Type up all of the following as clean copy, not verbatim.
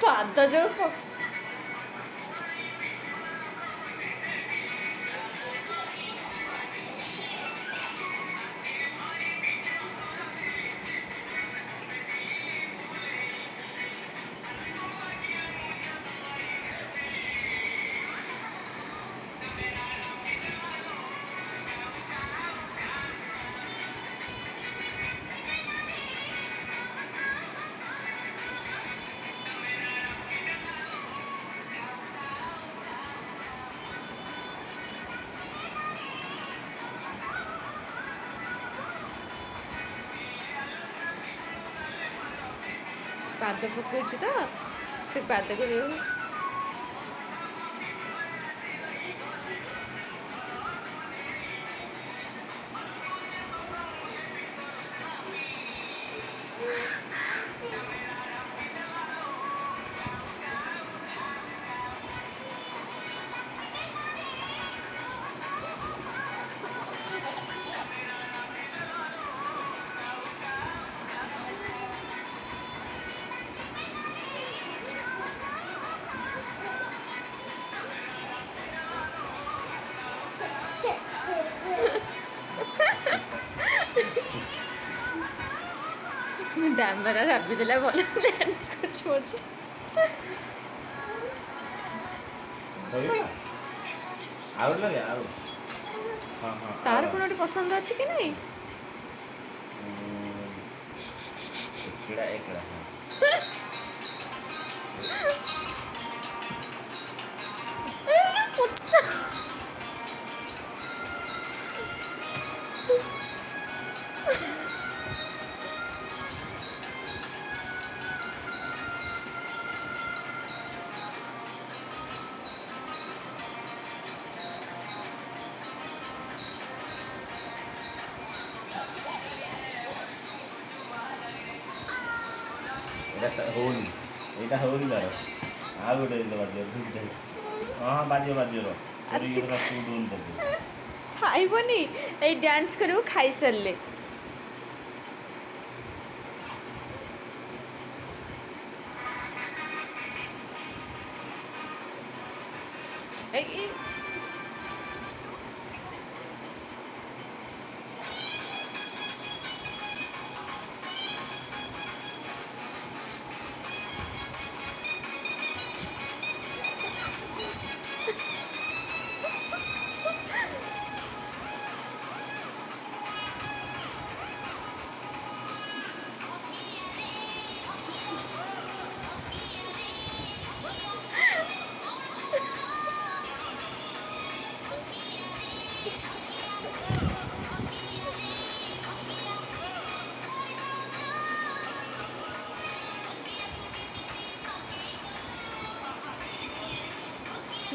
ପାଦ ଯୋଉ ପାଦ ପକଉଛି ତ, ସେ ପାଦକୁ ଡାମରା ଭାବିଦେଲା ଭଲ ଡ୍ୟାନ୍ସ କରୁଛି ବୋଧେ। ଆଉ ଲଗେ ଆଉ। ହଁ ହଁ। ତାର କଣ ଗୋଟେ ପସନ୍ଦ ଅଛି କି ନାଇଁ? ଏକଡ଼ା ଏକଡ଼ା, ହଁ। ଏଇଟା ହଉନି, ଏଇଟା ହଉନି ତାର। ଆଉ ଗୋଟେ ବାଜିବ। ହଁ ହଁ, ବାଜିବ ବାଜିବ। ଖାଇବନି, ଏଇ ଡ୍ୟାନ୍ସ କରିବୁ ଖାଇସାରିଲେ। ଏଇ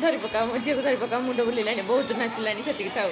ଧରି ପକାଅ, ମୋ ଝିଅକୁ ଧରି ପକାଅ। ମୁଣ୍ଡ ବୁଲିଲାଣି, ବହୁତ ନାଚିଲାଣି, ସେତିକି ଥାଉ।